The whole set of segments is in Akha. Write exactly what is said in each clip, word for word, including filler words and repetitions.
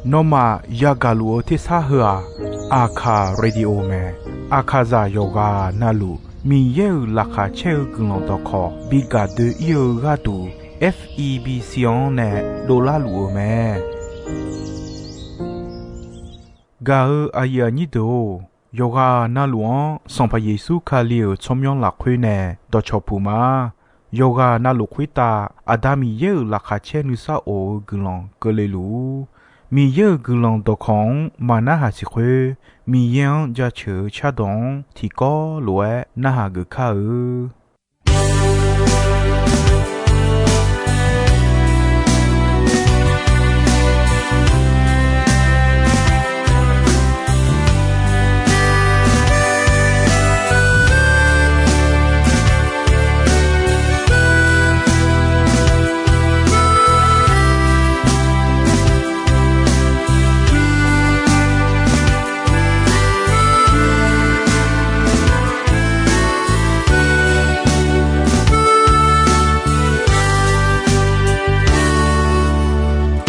Nawmaf yagaq luf-eu tersar heu-aq, Aqkaq radio mae. Aqkaqzaq yawqghaq navluf Miqyaer-euq laqkhaq caer-eu guiqlanq dawqkawq bi gaq doe-ir-eu gharduq, F E B C-anr nae dovlar luf-eu mae. Gaq-eu aqyuif aqnyir deuq-or, yawqghaq navluf-anr Sanqpaq Yeqsur Kali-euq tsawrmyanr lafkhoer nae dawqcawq puq ma. Yawqghaq navluf khoertav Aqda Miqyaer-euq laqkhaq caer nuisar of-eu guiqlanq keuvle luf-ur. Miqyaer-euq guiqlanq dawqkawq-anr maqnarhaq siq khoer, Miqyaer-anr jaceuq-eu cardawq-anr tiqkawv lof-aer narhaq geuf kar-eu.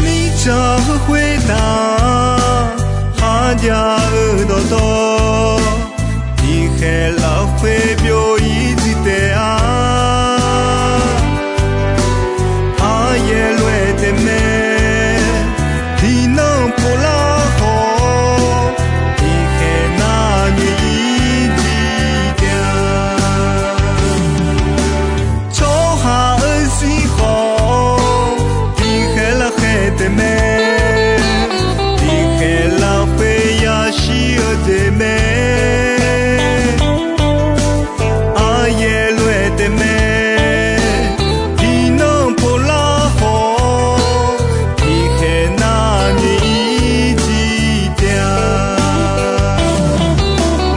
Mirtsaq heu khoertav kharjav-eu dawqtawv, tiqkhaeq lafkhoer byov-ir jir taef-a. Aryaer lof-aer taefmae, tiqnan povlar khawf, tiqkhaeq nar nyoe-ir jir taef-a. Tsawrhaq-euq zir khawf, tiqkhaeq lafkhaeq taefmae, tiqkhaeq lafkhoer yashir-eu jeq mae. Aryaer lof-aer taefmae, tiqnan povlar khawf, tiqkhaeq nar nyoe-ir jir taef-a.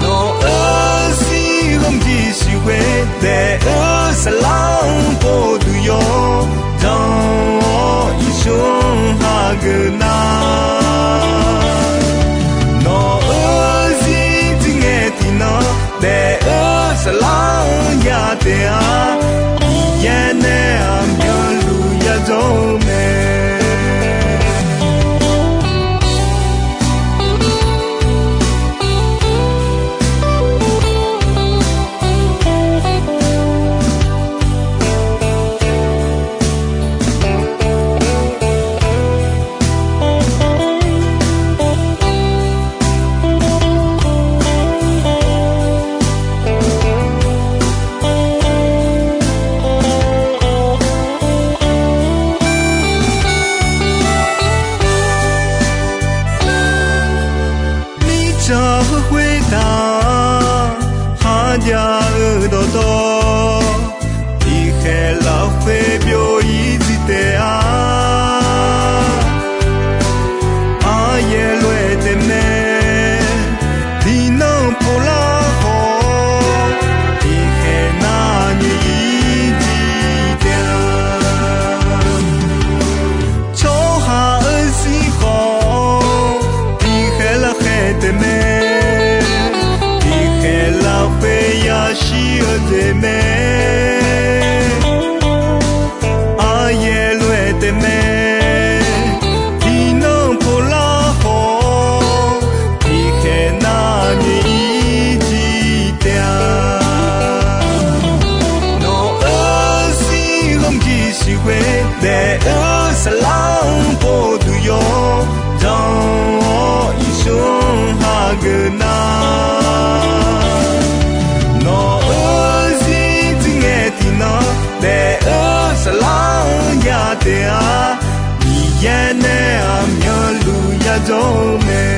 Nawq-euq zir ghawqmyir siqghoe daef-eu saflar-anr pov duq yawr, jan-awr iqsur-anr hageuf nar. Nawq-euq zir jir ngae tiqnan daef-eu saflar-anr ya taef-a. Miqyaer nae aqmyanluf yajawr-eu mae. Mirtsaq heu khoertav kharjav-eu dawqtawv, tiqkhaeq lafkhoer byov-ir jir taef-a. Aryaer lof-aer taefmae, tiqnan povlar khawf, tiqkhaeq nar nyoe-ir jir taef-a. Tsawrhaq-euq zir khawf, tiqkhaeq lafkhaeq taefmae, tiqkhaeq lafkhoer yashir-eu jeq mae. Aryaer lof-aer taefmae, tiqnan povlar khawf, tiqkhaeq nar nyoe-ir jir taef-a. Nawq-euq zir ghawqmyir siqghoe daef-eu saflar-anr pov duq yawr, jan-awr iqsur-anr hageuf nar. Nawq-euq zir jir ngae tiqnan daef-eu saflar-anr ya taef-a. Miqyaer nae aqmyanluf yajawr-eu mae.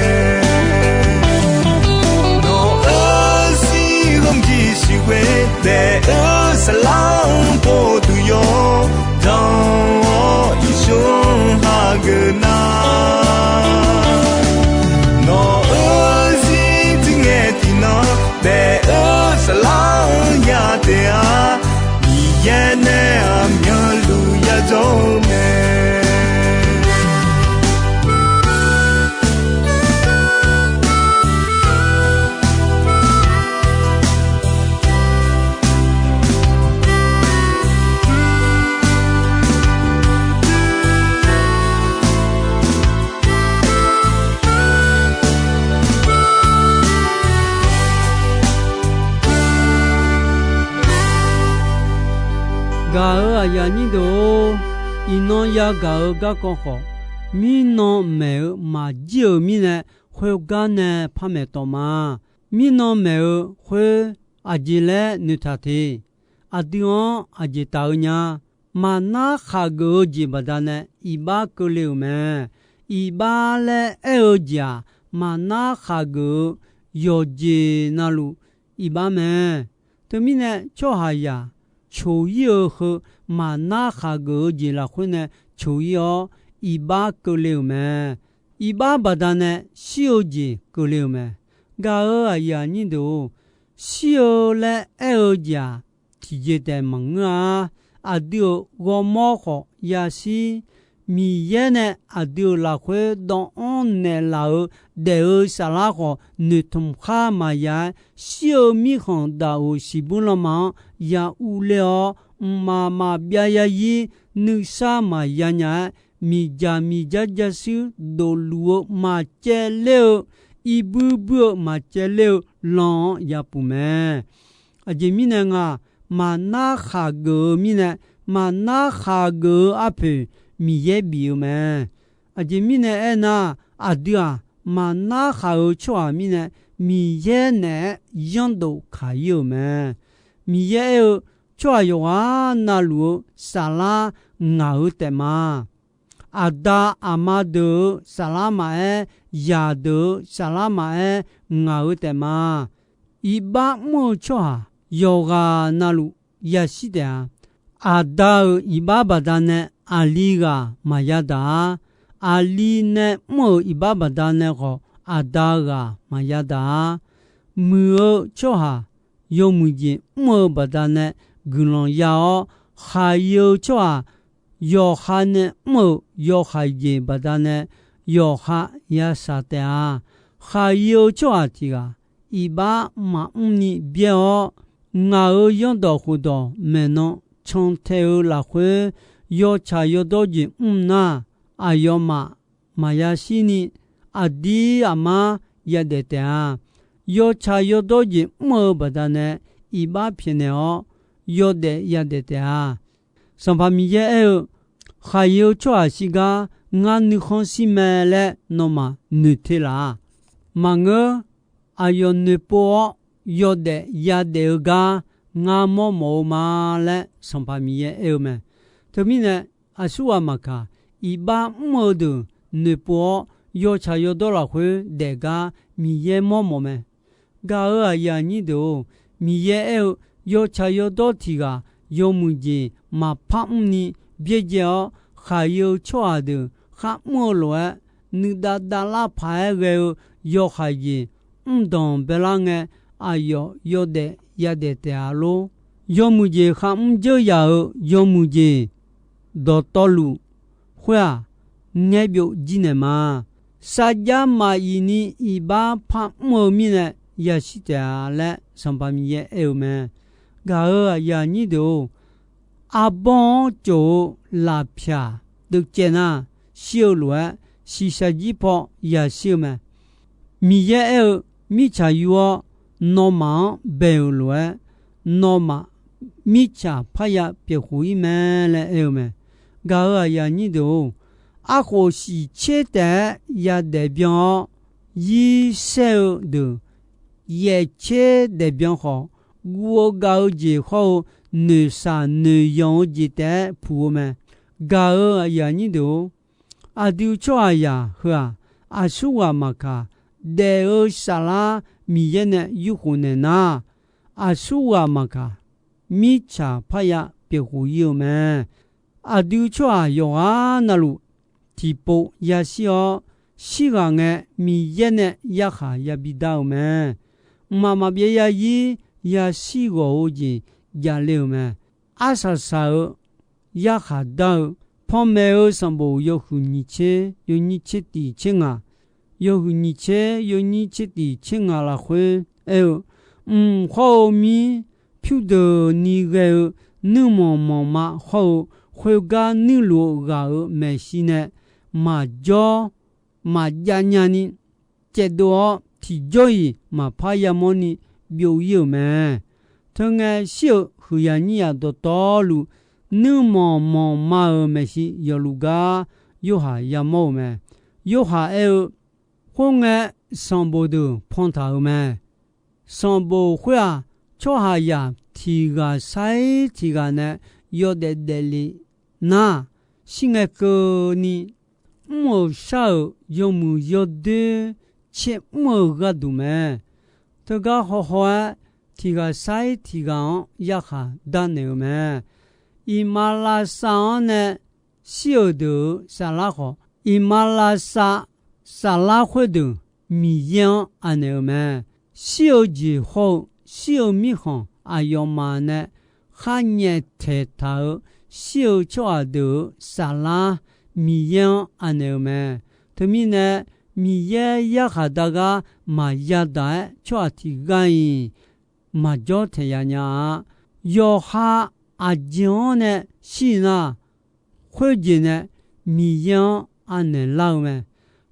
Nawq-euq zir ghawqmyir siqghoe daef-eu saflar-anr pov duq yawr, jan-awr iqsur-anr hageuf nar. Nawq-euq zir jir ngae tiqnan daef-eu saflar-anr ya taef-a. Miqyaer nae aqmyanluf yajawr-eu mae. Aqyuif aqnyir deuq-or, iqnan yagaq-eu garkawv khawf, mirnan maeq-eu maqjir-euq mirnae, khoergar nae par maeqtawf ma. Mirnan maeq-eu khoer aqjeq laer noeqtaq te. Aqdui-anr aqjeq taf-eu nya. Maqnar khaqgeuf-eu jeq baqdanae iqbax keuvle-euq mae. Iqbax laer aer-eu jeq-aq, maqnar khaqgeuf-eu yawqjeq navluf iqbax mae. Teumirnae, tsawrhaqzaq coq-ir-eu heu maqnar khaqgeuf-eu jeq lafkhoer nae coq-ir-awr, iqbax keuvle-euq mae. Iqbax baqdanae shir-eu jeq keuvle-euq mae. Gaq-euq aqyuif aqnyir deuq-or, shir-eu laer aer-eu jeq-aq, tiqjeq taef maqngeur-a. Aqdui-euq ghawrmawr khawf yashir. Miqyaer nae aqdui-euq lafkhoer dawvanr naeqlaf-euq daef-eu saflar khawf, noeqtmq khar maqya-aer, shir-eu mirkhanq daqoq siqbur lanma-anr ya urler-awr, mqmaq maqbyav yazir nuisar maqya nya-aer, miqdzaq miqdzar jarshuir dofluf-eu maqcaevler-eu, irbuir buir-eu maqcaevler-eu lan-anr yapuq mae. Aqjeq mirnae nga, maqnar khaqgeuf-eu mirnae, maqnar khaqgeuf-eu arpoeq Miqyaer bif-eu mae. Aqjeq mirnae aernar, aqdui-aq, maqnar khaq-eu tsawrhaq mirnae, Miqyaer naeq-aer yanrdov kaq-ir-euq mae. Miqyaer aer-eu, tsawrhaq yawqghaq navluf-eu saflar ngaq-eu taef ma. Aqda aqma deuq-euq saflar maqaer, zaqdeuq-euq saflar maqaer, ngaq-eu taef ma. Iqbax mr-eu tsawrhaq yawqghaq navluf yashir taef-a. Aqda-euq iqbax baqdanae aqli ghaq maqya daq-a. Aqli nae mr-euq iqbax baqdanae khawf, aqda ghaq maqya daq-a. Muiq-eu tsawrhaq yawmuiq jeq mr-eu baqdanae guiqlanq ya-awr, khaqyi-eu tsawrhaq yawqha nae mr-euq yawhaiq jeq baqdanae yawqha yashaq taef-a. Khaqyi-eu tsawrhaq tiq ghaq iqbax maqmr ni byaer-awr, ngaq-euq zanrdawq khofdawq maeqnan cantae-eu lafkhoer yawtsaq yawdawr jeq mr nar, aqyawfmaf maqya shir ni aqdir aqmar yadaef taef-a. Yawtsaq yawdawr jeq mr-eu baqdanae iqbax pyaeqnaeq-awr yawdaef yadaef taef-a. Sanqpaq Miqyaer aer-eu, khaqyi-eu tsawrhaq shirgar ngar nuikhanr shir mae laer nawmaf noeq te laf-a. Maqngeur, aqyawf noeqpov-awr yawdaef yadaef-eu gar ngar mawrmawf-eu ma laer Sanqpaq Miqyaer aer-eu mae. Teumirnae, aqsurghaq maqkaq, iqbax mr-eu deuq noeqpov-awr yawtsaq yawdawr lafkhoer daef gar Miqyaer mawrmawf mae. Gaq-euq aqyuif aqnyir deuq-or, Miqyaer aer-eu, yawtsaq yawdawr tiq ghaq yawmuiq jeq maqpar mr ni byaerdzae-awr, khaqyi-eu tsawrhaq deuq kharmr-eu lof-aer, nuidav davlar paq-aer ghae-eu yawhaiq jeq mr danq baelar ngae, aqyawf yawdaef yadaef taef-a lor. Yawmuiq jeq kharmr dzeur yaq-euq yawmuiq jeq dawqtawvluf khoer-aq, ngaer byov jir naeq ma. Sarjax maqyif ni iqbax par mr-eu mirnae yashir taef-a laer Sanqpaq Miqyaer aer-eu mae. Gaq-euq aqyuif aqnyir deuq-or, arbawr-anr tsof-eu lafpyaq deuvcaev nar, shir-eu lof-aer shiqshaq jir paw yashir-eu mae. Miqyaer aer-eu, mirtsaq yur-awr nawmaf-anr bae-euq lof-aer, nawmaf mirtsaq parya pyeuf khof-ir mae laer aer-eu mae. Gaq-euq aqyuif aqnyir deuq-or, arkhof shiqtser taef-aer yadaef byan-awr, yir saer-eu deuq yaeftser daefbyan khawf, guv-eu gav-eu jeq hawr-eu noeqshaq noeqyanq-eu jeq taef-aer puq-eu mae. Gaq-euq aqyuif aqnyir deuq-or, aqdui tsawrhaqzaq heu-aq, aqsurghaq maqkaq, daef-eu saflar Miqyaer nae yurkhof naeq nar, aqsurghaq maqkaq, mirtsaq parya pyeuf khof-ir-eu mae. Aqdui tsawrhaq yawqghaq navluf tiqpov yashir-awr, shirghaq ngae Miqyaer nae yarkhaq yabi dar-eu mae. Mqmaq maqbyav yazir yashir ghawq-eu jeq javle-euq mae. Arsaq saq-eu yarkhaq dar-eu, panmaeq-eu sanqbof yawhuiq nyiq tser yawnyir tser tiq tser ngaq, yawhuiq nyiq tser yawnyir tser tiq tser ngaq lafkhoer aer-eu, mq hawr-eu mir pyurdeuqni ghae-eu nuirmanq manqma hawr-eu, khoergar nuirluf-eu ghaq-euq maeqshi nae maqjawr maqjav nyani caevdov-awr, tiqjawr-iq maqpar yamawr ni byov-ir-euq mae. Teungae shir-euq huiqyaq nyiryaq dawqtawvluf nuirmanq manqma-euq maeqshi yawfluf gar Yorhaq yamawr-euq mae. Yorhaq aer-eu, Khoerngae, sanqbof deuq pan taq-euq mae. Sanqbof khoer-aq, tsawrhaqzaq tiq ghaq sar-ir tiq ghaq nae yawdaef daefle nar, shir ngae keuvni mr-euq shar-euq yawmuiq yawdoer caer mr-eu gharduq mae. Teugar hawhaw-aer, tiq ghaq sar-ir tiq ghaq-anr yarkhaq darnaeq-eu mae. Iqmalavshav-anr nae shir-euq deuq-euq saflar khawf, iqmalavshav saflar khoerdeuq Miqyaer-anr anaeq-eu mae. Shir-eu jeq hawr-eu shir-eu mirkhanq aqyawfmaf nae khar nyaeftaeq taq-euq shir-eu tsawrhaq deuq-euq saflar Miqyaer-anr anaeq-eu mae. Teumirnae, Miqyaer yarkhaq dar gar maqya daq-aer tsawrhaq tiq ghaq-iq maqjawr taeq ya nya-a. Yawqha aqjeq-anr nae shir nar, khoerjeq nae Miqyaer-anr anaeq lar-eu mae.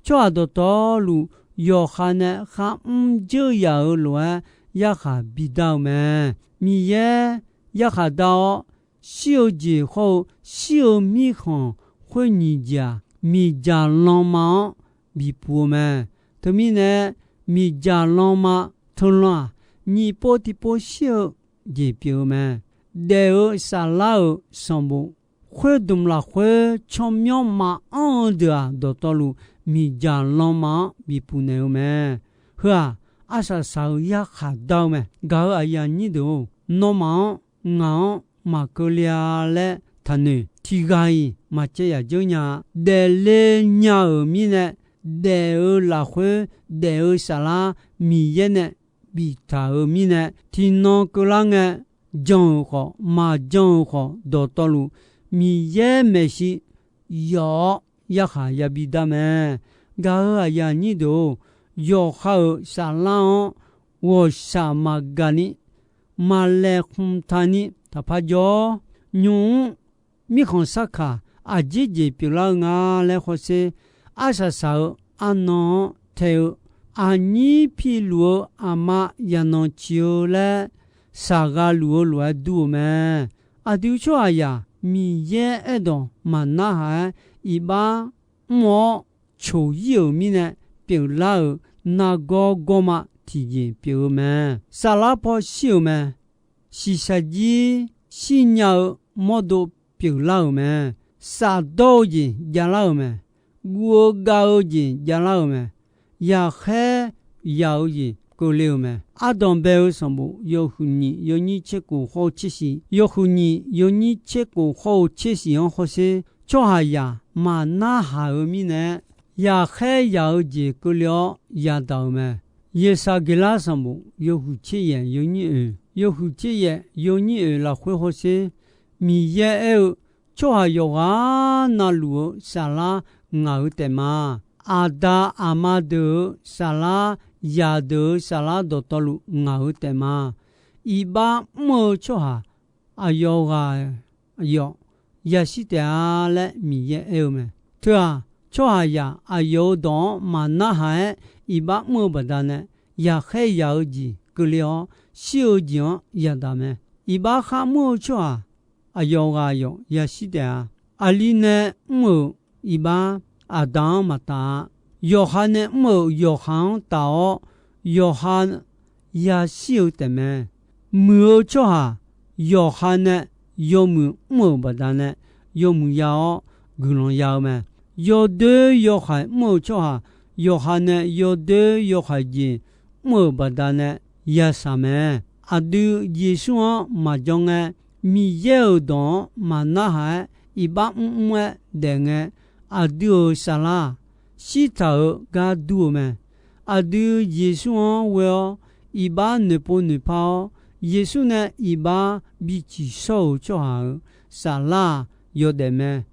Tsawrhaq dawqtawvluf yawqha nae kharmr dzeur yaf-euq lof-aer yarkhaq bidar-eu mae. Miqyaer yarkhaq dar-awr, shir-eu jeq hawr-eu shir-eu mirkhanq khoer nyiq jeq-aq, miqdzaq lanma-anr bipuq-eu mae. Teumirnae, miqdzaq lanma teulan-aq, nyiq pov tiq pov shir-eu jeq pyeuf-eu mae. Daef-eu saflar-euq sanqbof khoerdmq lafkhoer tsawrmyanr maqanr-eu deuq-aq, dawqtawvluf miqdzaq lanma-anr bipuq naeq-eu mae. Heu-aq, arsaq saq-eu yarkhaq dar-eu mae. Gaq-euq aqyuif aqnyir deuq-or, nawmaf-anr ngaq-anr maqkeuv le-a laer taqnoeq. Tiq ghaq-iq maqcaev yaq dzeur nya-a. Daefle nya-euq mirnae, daef-eu lafkhoer daef-eu saflar Miqyaer nae biftaq-euq mirnae, tiqnan keuvlar ngae, jan-euq khawf maqjan-euq khawf, dawqtawvluf Miqyaer maeqshi yawf-awr yarkhaq yabi dar mae. Gaq-euq aqyuif aqnyir deuq-or, yawqha-euq saflar-anr ghawqshaq maqgaq ni, maqlaeqhmq taq ni taqpar jawr-awr, nymq-mr mirkhanq sarkaq aqjeq jeq pyeuflar-eu nga laer hawsher. Arsaq saq-eu arnan-anr tae-eu aqnyir piluf-eu aqma yaqnan ciq-eu laer shaqgha luf-eu lof-aer dur-eu mae. Aqdui tsawrhaqzaq Miqyaer aerdawq maqnarhaq-aer iqbax mr-awr coq-ir-euq mirnae pyeuflar-euq nargawr gawrma tiqjeq pyeuf-eu mae. Saflar paw shir-euq mae. Shiqshaq jir shirnya-eu mawrdo pyeuflar-euq mae. Shafdawr-eu jeq javlar-euq mae. Guv-eu gav-eu jeq javlar-euq mae. Yaqkhaer yaq-eu jeq keuvle-euq mae. Ardanq bae-eu sanqbof yawhuiq nyiq yawnyir tser kof hawr-eu tser shiq, yawhuiq nyiq yawnyir tser kof hawr-eu tser shiq-anr hawsher. Tsawrhaqzaq maqnarhaq-eu mirnae, yaqkhaer yaq-eu jeq keuvle-awr yadaq-euq mae. Yeqsaq geqlar sanqbof yawhuiq tser yaef yawnyir oeq, yawhuiq tser yaef yawnyir oeq lafkhoer hawsher. Miqyaer aer-eu, tsawrhaq yawqghaq navluf-eu saflar ngaq-euq taef ma. Aqda aqma deuq-euq saflar, zaqdeuq-euq saflar dawqtawvluf ngaq-euq taef ma. Iqbax mr-eu tsawrhaq aqyawf ghaq yawf yashir taef-a laer Miqyaer aer-eu mae. Teu-aq, tsawrhaqzaq aqyawf-euq dawq-anr maqnarhaq-aer iqbax mr-eu baqdanae, yaqkhaer yaq-eu jeq keuvle-awr, shir-eu jeq-anr yadaq mae. Iqbax kharmr-eu tsawrhaq aqyawf ghaq yawf yashir taef-a. Aqli nae mr-euq iqbax aqda-anr maqtaf-a. Yawqha nae mr-euq yawqha-anr taf-awr, yawqha yashir-eu taefmae. Muiq-eu tsawrhaq yawqha nae yawmuiq mr-euq baqdanae yawmuiq ya-awr guiqlanq ya-eu mae. Yawdoer yawhaiq mr-eu tsawrhaq yawqha nae yawdoer yawhaiq jeq mr-euq baqdanae yashaq mae. Aqdui Yeqsur-anr maqjawr ngae, Miqyaer-euq dawq-anr maqnarhaq-aer iqbax mrmr-aer daef ngae, aqdui-euq saflar-aq, shirtaq-euq gar dur-eu mae. Aqdui Yeqsur-anr ghoe-awr, iqbax noeqpov noeqpar-awr, Yeqsur nae iqbax biciq shawr-euq tsawrhaq-euq saflar-aq yawdaef mae.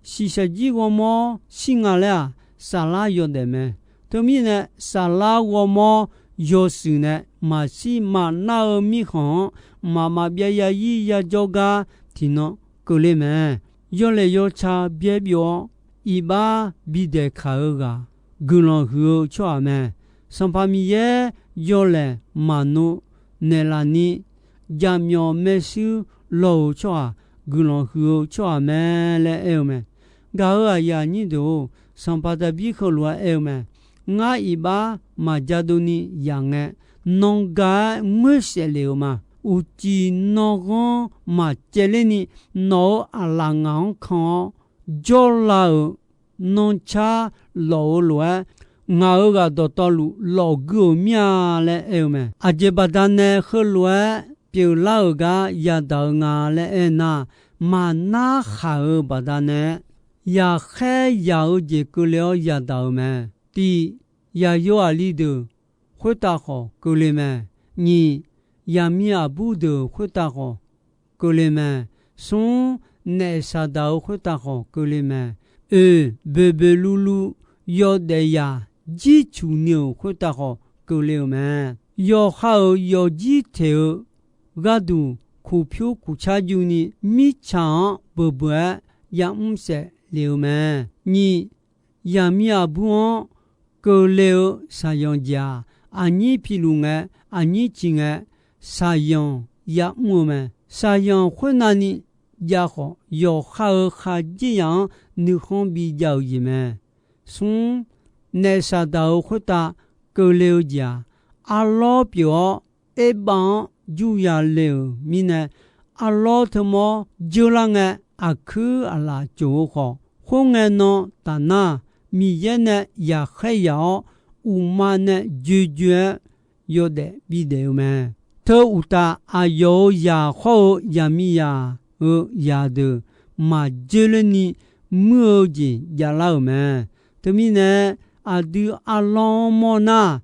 Shiqshaq jir ghawrmawr shir nga laer-aq, saflar yawdaef mae. Teumirnae, saflar ghawrmawr yawshuif nae maqshir maqnar-eu mirkhanq-anr mqmaq maqbyav yazir yajawr gar tiqnan keuvle mae. Yawlaeq yawca byaer byov-awr, iqbax bidaeq kaq-eu ghaq guiqlanq huiq-eu tsawrhaq mae. Sanqpaq Miqyaer yawlaeq maqnov naeqlaf ni, jaqmyawf maershuir law-euq tsawrhaq guiqlanq huiq-eu tsawrhaq mae laer aer-eu mae. Gaq-euq aqyuif aqnyir deuq-or, Sanqpaq Daqbir heulof-aer aer-eu mae. Ngar iqbax maqja dovni yaq ngae, nan ga-aer ngoer saef lef-eu ma. Uqcif nan ghanr maqcaevler ni, nawq-euq aqlaf ngaq-anr kan-awr, jawrla-euq nanrcar lawf-eu lof-aer, ngaq-euq ghaq dawqtawvluf lawfgui-euq mir-a laer aer-eu mae. Aqjeq baqdanae heulof-aer pyeuflar-euq gar yadaq-eu nga laer aer nar, maqnar khaq-euq baqdanae yaqkhaer yaq-eu jeq keuvle-awr yadaq-euq mae. Tiq, yaqyo aqli deuq khoertav khawf keuvle mae. Nyiq, yaqmiq aqbur deuq khoertav khawf keuvle mae. Smr, naef Saqdaq-euq khoertav khawf keuvle mae. Oeq, boeqboeq luvluv yawdaef yaq jircuq ni-euq khoertav khawf keuvle-euq mae. Yawqha-euq yawfjir teq-eu gharduq kuqpyur kuqcar juni mirtsaq-anr beuqbeuq-aer yamr saef lef-eu mae. Nyiq, yaqmiq aqbur-anr keuvle-eu shaqyanq jeq-aq, aqnyir piluf ngae, aqnyir ciq ngae, shaqyanq yamr-eu mae. Shaqyanq khoernavni jav khawf, yawqha-euq khaqdzerzaq-anr nuikhanr bijav-euq jeq mae. Smr, naef Saqdaq-euq khoertav keuvle-eu jeq-aq, arlawr pyeuf-awr, erbav-anr jurya le-euq mirnae, arlawr teumawr jeurlar ngae, aqkuir aqlaf coq-eu khawf, khoerngae nan tafnar, Miqyaer nae yaqkhaer yaq-awr, uqma nae joejoe-aer yawdaef bidaef-eu mae. Teu uqtaf, aqyawf-euq zaq khawr-eu yaqmiqzaq-euq zaqdeuq maqjoerler ni muir-eu jeq javlar-euq mae. Teumirnae, aqdui arlawr-anr mawr nar,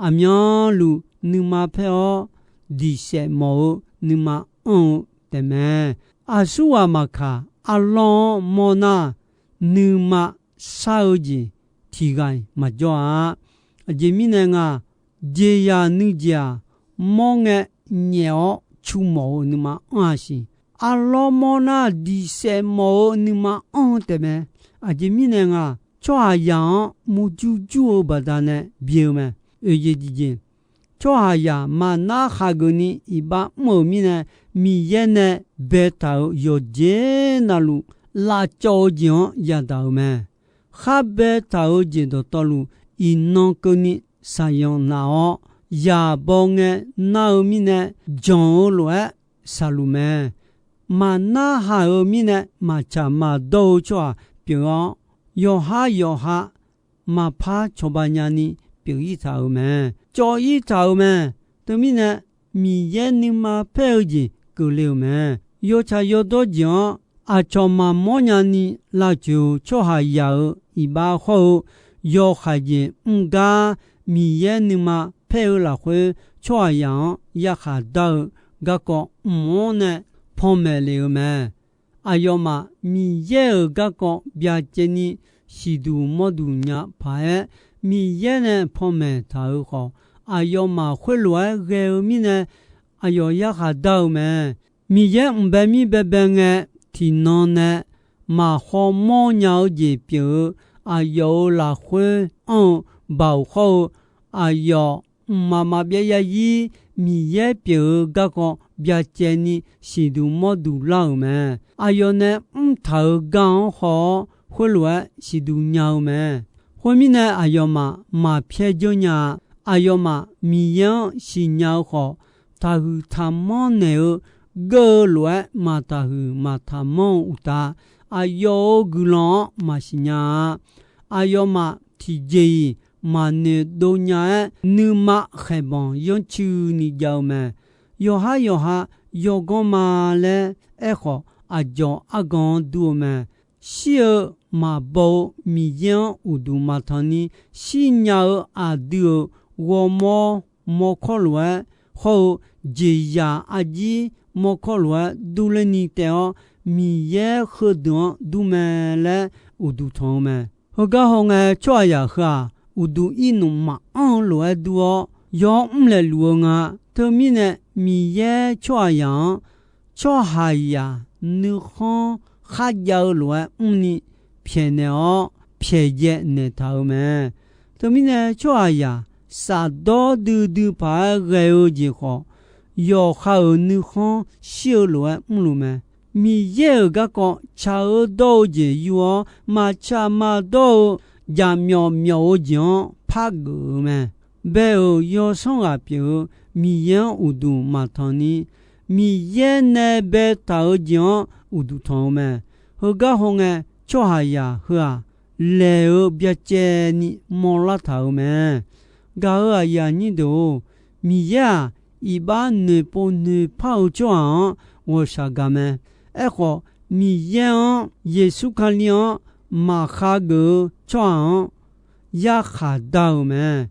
aqmyanluf nuima paer-awr, diqsaef mawf-eu nuima anr-eu taefmae. Aqsurghaq maqkaq, arlawr-anr mawr nar, nuima shar-eu jeq tiqghaq-iq maqjawr-a. Aqjeq mirnae nga, jeqzaq nuijeq-aq, mawr ngae nyaef-awr cu mawf-eu nuima anr-a siq. Arlawr mawr nar, diqsaef mawf-eu nuima anr-eu taefmae. Aqjeq mirnae nga, tsawrhaqzaq-anr murjur jur-eu baqdanae bi-eu mae. Oeq jeq tiqjeq, tsawrhaqzaq maqnar khaq geufni iqbax mr-euq mirnae, Miqyaer nae baetaq-euq yawqjeq navluf lavcawv-eu jeq-anr yadaq-euq mae. Khar baetaq-eu jeq dawqtawvluf, iqnan keuvni shaqyanq naf-awr, zaq baw ngae nar-eu mirnae, janq-eu lof-aer shaqluf mae. Maqnar haq-euq mirnae, maqtsaq maqdawr-eu tsawrhaq pyeuf-awr, yawqhar yawqha maqpar cawba nyani pyeuf-ir taq-euq mae. Cawv-ir taq-euq mae. Teumirnae, Miqyaer nuima paer-eu jeq keuvle-euq mae. Yawtsaq yawdawr jeq-anr aqcawq maqmawr nyani lavtsoeq-euq tsawrhaqzaq-euq iqbax hawr-eu, yawhaiq jeq mr gar Miqyaer nuima paer-eu lafkhoer tsawrhaqzaq-anr yarkhaq dar-eu garkawv mq-anr nae panmaeq lef-eu mae. Aqyawfmaf Miqyaer-euq garkawv byacaevni siqduq mawrduq nya paq-aer, Miqyaer nae panmaeq taq-euq khawf, aqyawfmaf khoerlof-aer ghae-eu mirnae, aqyawf yarkhaq dar-eu mae. Miqyaer mq bae mir baebae ngae, tiqnan nae maqhaw mawrnya-eu jeq pyeuf-eu, aqyawf-euq lafkhoer anr-eu baoq hawr-eu, aqyawf mqmaq maqbyav yarzir Miqyaer pyeuf-eu garkawv byacaevni siqduq mawrduq lar-euq mae. Aqyawf nae mrtaq-euq gar-anr haw-awr, khoerlof-aer siqduq nya-eu mae. Khoermirnae, aqyawfmaf maqpyaer dzeur nya-a. Aqyawfmaf Miqyaer-anr siqnya-eu khawf, taqhuiq taqmanr naeq-eu geur-eu lof-aer maqtaqhuiq maqtaqmanr-eu uqtaf, aqyawf-euq guiqlanq-anr maqsiq nya-a. Aqyawfmaf tiqjeq-iq maqnoeq dov nya-aer, nuima khaeqbanq yanrcuini jav-eu mae. Yawqhar yawqha yawganr ma laer aerkhawf, aqdzawq argan-anr dur-eu mae. Shir-eu maqbaw-eu Miqyaer-anr uqduq maqtanq ni shirnya-eu aqdui-euq ghawrmawr mawrkawr lof-aer hawr-eu jeqzaq arjir mawrkawr lof-aer durler ni taev-awr, Miqyaer heudeuq-anr dur mae laer uqduq tanq-eu mae. Heugar hawngae, tsawrhaqzaq heu-aq, uqduq irnmq maqanr-eu lof-aer dur-awr, yawr mrlaeq luf-eu nga. Teumirnae, Miqyaer tsawrhaqzaq-anr tsawrhaqzaq nuikhanr kharjav-eu lof-aer mrni pyaeqnaeq-awr, pyaeqdzae naeqtaq-euq mae. Teumirnae, tsawrhaqzaq shafdawr duidui paq-aer ghae-eu jeq khawf, yawqha-euq nuikhanr shir-eu lof-aer mrluf mae. Miqyaer-euq garkawv tsaq-eu dawr-eu jeq yur-awr, maqtsaq maqdawr-eu jaqmyawf myawf-eu jeq-anr pargeuf-eu mae. Bae-euq yawsanr ghaq pyeuf-eu Miqyaer-anr uqduq maqtanq ni, Miqyaer nae baetaq-eu jeq-anr uqduq tanq-eu mae. Heugar hawngae, tsawrhaqzaq heu-aq, laeq-eu byacaevni mawrlar taq-euq mae. Gaq-euq aqyuif aqnyir deuq-or, Miqyaer-aq, iqbax noeqpov noeqpar-eu tsawrhaq-anr ghawqshaq gaq mae. Aerkhawf, Miqyaer-anr, Yeqsur Kali-anr maqkhav geuf-eu tsawrhaq-anr yarkhaq dar-euq mae.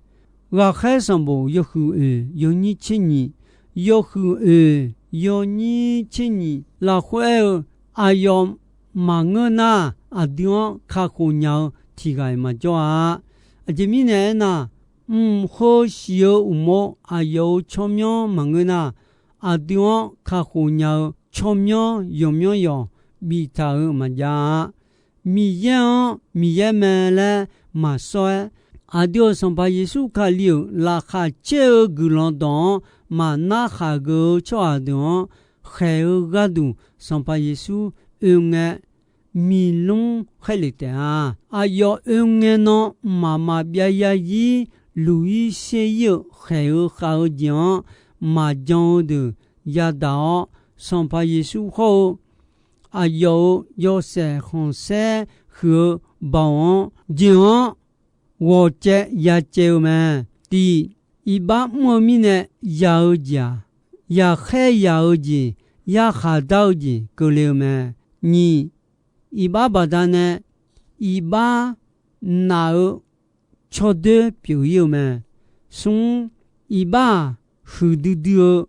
Ghaqkhaer sanqbof yawhuiq oeq yawnyir tser nyiq, yawhuiq oeq yawnyir tser nyiq lafkhoer aer-eu, aqyawf maqngeur nar, aqdui-anr kakhof nya-eu tiq ghaq-iq maqjawr-a. Aqjeq mirnae aernar, mq heu siq-eu uqmov aqyawf-euq tsawrmyanr maqngeur nar, aqdui-anr kakhof nya-eu tsawrmyanr yawqmyanr yawq biftaq-euq maqjav-a. Miqyaer-anr Miqyaer mae laer maqsawr-aer, aqdui-euq Sanqpaq Yeqsur Kali-euq laqkhaq caer-eu guiqlanq dawq-anr maqnar khaq geuf-eu tsawrhaq deuq-anr khaeq-eu gharduq Sanqpaq Yeqsur oe ngae, miqlmr khaerlef taef-a. Aqyawf oe ngae nan mqmaq maqbyav zarzir luq-ir sher-ir-eu khaeq-eu khav-eu jeq-anr maqjan-eu deuq yadaq-awr, Sanqpaq Yeqsur hawr-eu aqyawf-euq yawshaef khanqsaer huiq-eu baoq-anr jeq-anr ghawqcaev yacaev-eu mae. Tiq, iqbax mr-eu mirnae yaq-eu jeq-aq, yaqkhaer yaq-eu jeq, yarkhaq dar-eu jeq keuvle-eu mae. Nyiq, iqbax baqdanae iqbax naf-eu tsawrdoer pyeuf-ir-eu mae. Smr, iqbax-aq, huiqdui dui-eu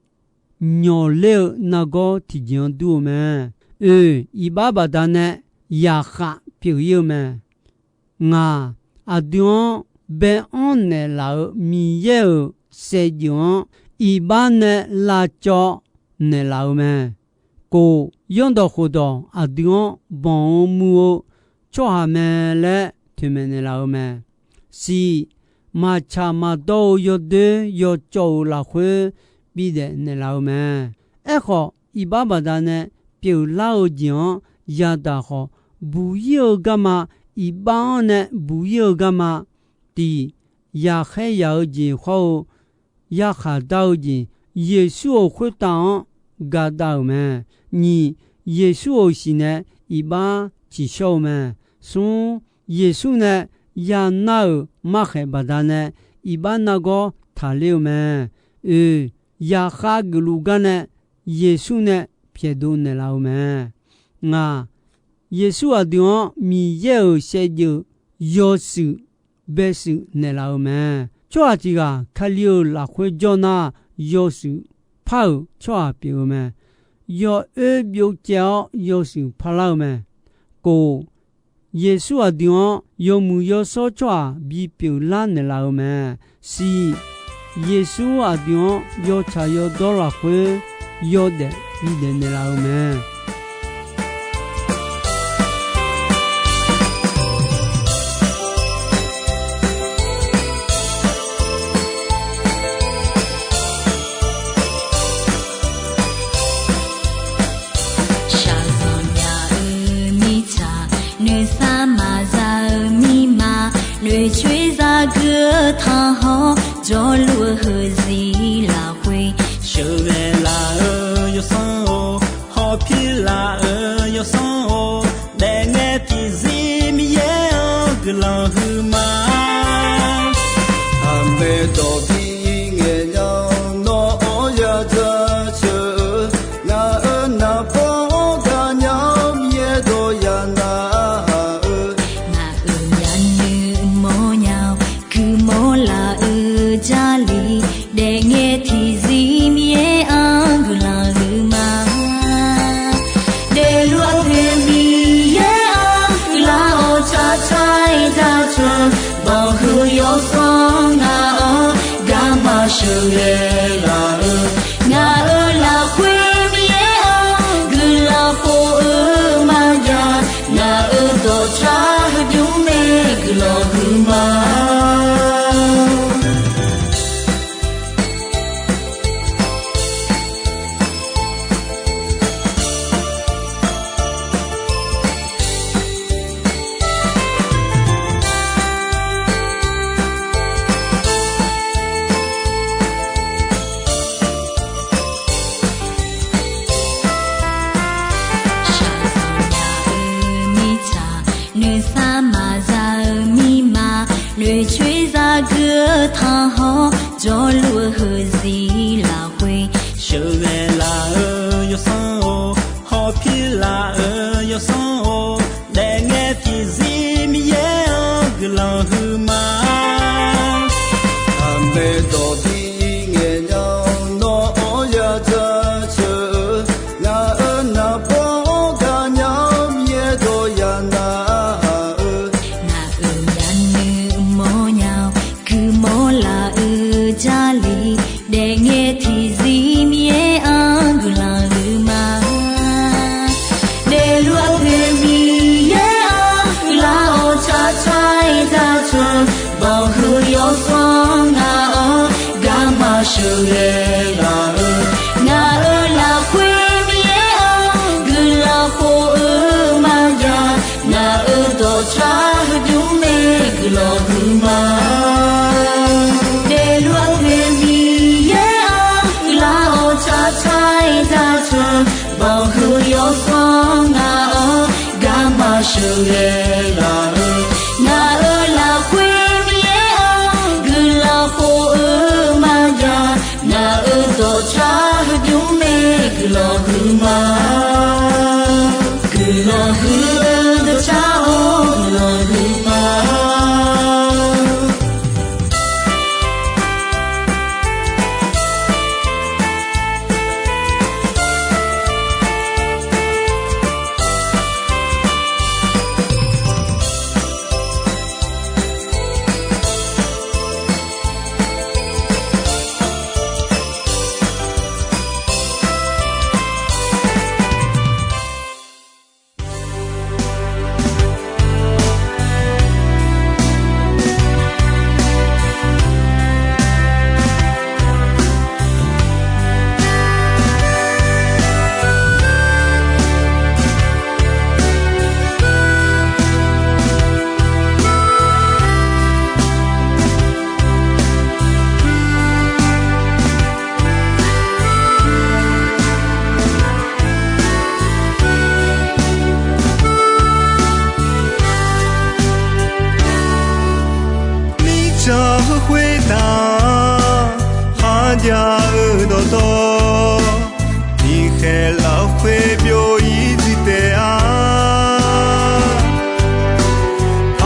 nyawqler-eu nargawr tiqjeq-anr dur-eu mae. Oeq, iqbax baqdanae yaqkhaq pyeuf-ir-eu mae. Ngaq, aqdui-anr bae-anr naeqlaf-euq Miqyaer-euq saevdzeuf-anr iqbax nae lavcawv naeqlaf-eu mae. Kof, zanrdawq khofdawq aqdui-anr banq-eu muiq-eu tsawrhaq mae laer toeqmaeq naeqlaf-eu mae. Siq, maqtsaq maqdawr-eu yawdoer yawcawv-euq lafkhoer bidaef naeqlaf-eu mae. Aerkhawf, iqbax baqdanae pyeuflar-eu jeq-anr yadaq khawf, buq-ir-eu garma, iqbax-anr nae buq-ir-eu garma, tiq, yaqkhaer yaq-eu jeq hawr-eu yarkhaq dar-eu jeq, Yeqsur-euq khoertav-anr gadav-euq mae. Nyiq, Yeqsur-euq siq nae iqbax tsiqshawr-eu mae. Smr, Yeqsur nae yanar-euq markhaeq baqdanae iqbax nargawr taqler-eu mae. Oeq, yaqkhav geufluf gar nae Yeqsur nae pyaeqdov naeqlaf-eu mae. Ngaq, Yeqsur aqdui-anr Miqyaer-euq saevdzeuf yawshuif baeshuif naeqlaf-eu mae. Tsawrhaq tiq ghaq Kali-euq lafkhoer jawr nar, yawshuif par-euq tsawrhaq pyeuf-eu mae. Yawoer byovcaev-awr yawshuif parlar-eu mae. Kof, Yeqsur aqdui-anr yawmuiq yawshawr tsawrhaq bipyeuf lar naeqlaf-eu mae. Siq, Yeqsur aqdui-anr yawtsaq yawdawr lafkhoer yawdaef bidaef naeqlaf-eu mae. Shaqzanq nya-eu mirtsaq, noeqsar maqza-eu mirma, noeqcoer zagui-eu tanqhawr, jawrluf-eu heuzir lafkhoer sheuqghae laf-eu yawsanr-or, hawpir laf-eu yawsanr-or, daefngae tiqzir Miqyaer-anr guiqlanq huiqma. Aqmeq dawq bi ngaeq nya-awr nawr-awr ya jaceuq-eu, ngaq-euq naqbawr-anr gaqnya-awr Miqyaer dawq ya narhaq-eu, ngaq-euq ya'nuiv mawrnya-awr guiqmawr laf-eu Jarlif, daefngae tiqzir Miqyaer-anr guiqlanq huiqma. Daefluf-eu poeq Miqyaer-anr guiqlanq-awr tsaqtsaq-aer jaceuq, banqhuiq yawsanr ngaq-anr garma sheuqghae laf-eu, ngaq-euq lafkhoer Miqyaer-anr guiqlanq pov-eu maqya, ngaq-euq dawqtsar heubymr nae guiqlanq huiqma. Aqzaq-euq mirma noeqcoer zaqguq-eu tanqhawq, jawrluf-eu heuzir lafkhoer sheuqghae laf-eu yawsanr-or, hawpir laf-eu yawsanr-or, daefngae tiqzir Miqyaer-anr guiqlanq huiqma. Aqmaeq dawq bi ngaeq nya-awr, nawr-anr ya jaceuq-eu, ngaq-euq naqbawr-anr gaqnya-awr, Miqyaer dawq ya narhaq-eu, ngaq-euq ya'nuiv mawrnya-awr, guiqmawr laf-eu Jarlif, daefngae tiqzir Miqyaer-anr guiqlanq huiqma. Daefluf-eu Miqyaer-anr guiqlanq-awr, tsaqtsaq-aer taqcawq, banqhuiq yawsanr ngaq-anr garma sheuqghae laf-eu, ngaq-euq lafkhoer Miqyaer-anr guiqlanq khof-eu maqjav, ngaq-euq dawqtsar heubymr mae guiqlanq huiqma. Daefluf-eu Miqyaer-anr guiqlanq-awr, tsaqtsaq-aer taqcawq, banqhuiq yawsanr ngaq-anr garma sheuqghae laf-eu, ngaq-euq lafkhoer Miqyaer-anr guiqlanq khof-eu maqjav, ngaq-euq dawqtsar heubymr mae guiqlanq huiqma. Guiqlanq huiq-eu dawqtsar-or, guiqlanq huiqma. Mirtsaq heu khoertav kharjav-eu dawqtawv, tiqkhaeq lafkhoer byov-ir dui taef-a.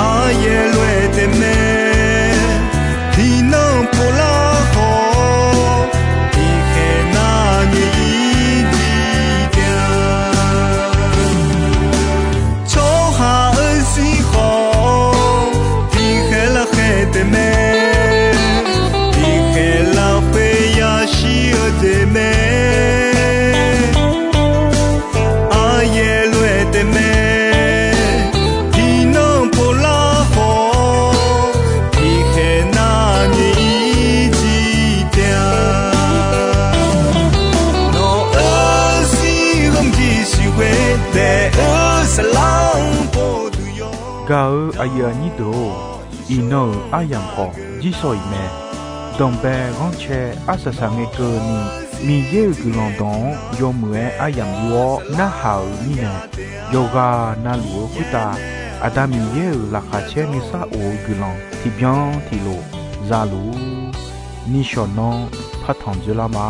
Aryaer lof-aer taef mae, tiqnan povlar khawf, tiqkhaeq nar nyae-ir jir taef-a. Tsawrhaq-euq zir khawf, tiqkhaeq lafkhaeq taef mae, tiqkhaeq lafkhoer yashir-eu jeq mae. Aryaer lof-aer taef mae, tiqnan povlar khawf, tiqkhaeq nar nyae-ir jir taef-a. Nawq-euq zir ghawqmyaq siqghoe daef-eu saflar-anr pov duq yawr. Gaq-eu aqyuif aqnyir deuq-or, iqnan-euq aryamq khawf jirsawq iq mae. Danqbae ghanrcae arsaq saqngae keuvni, Miqyaer-euq guiqlanq dawq-anr yawmuiq-aer aryamq yur-awr narhaq-euq mirnae, yawqghaq navluf-eu khoertav Aqda Miqyaer-euq laqkhaq caer nuisar of-eu guiqlanq tiqbyan tiqlof za luf-ur. Nishawq nanr partanq dzoerlar ma.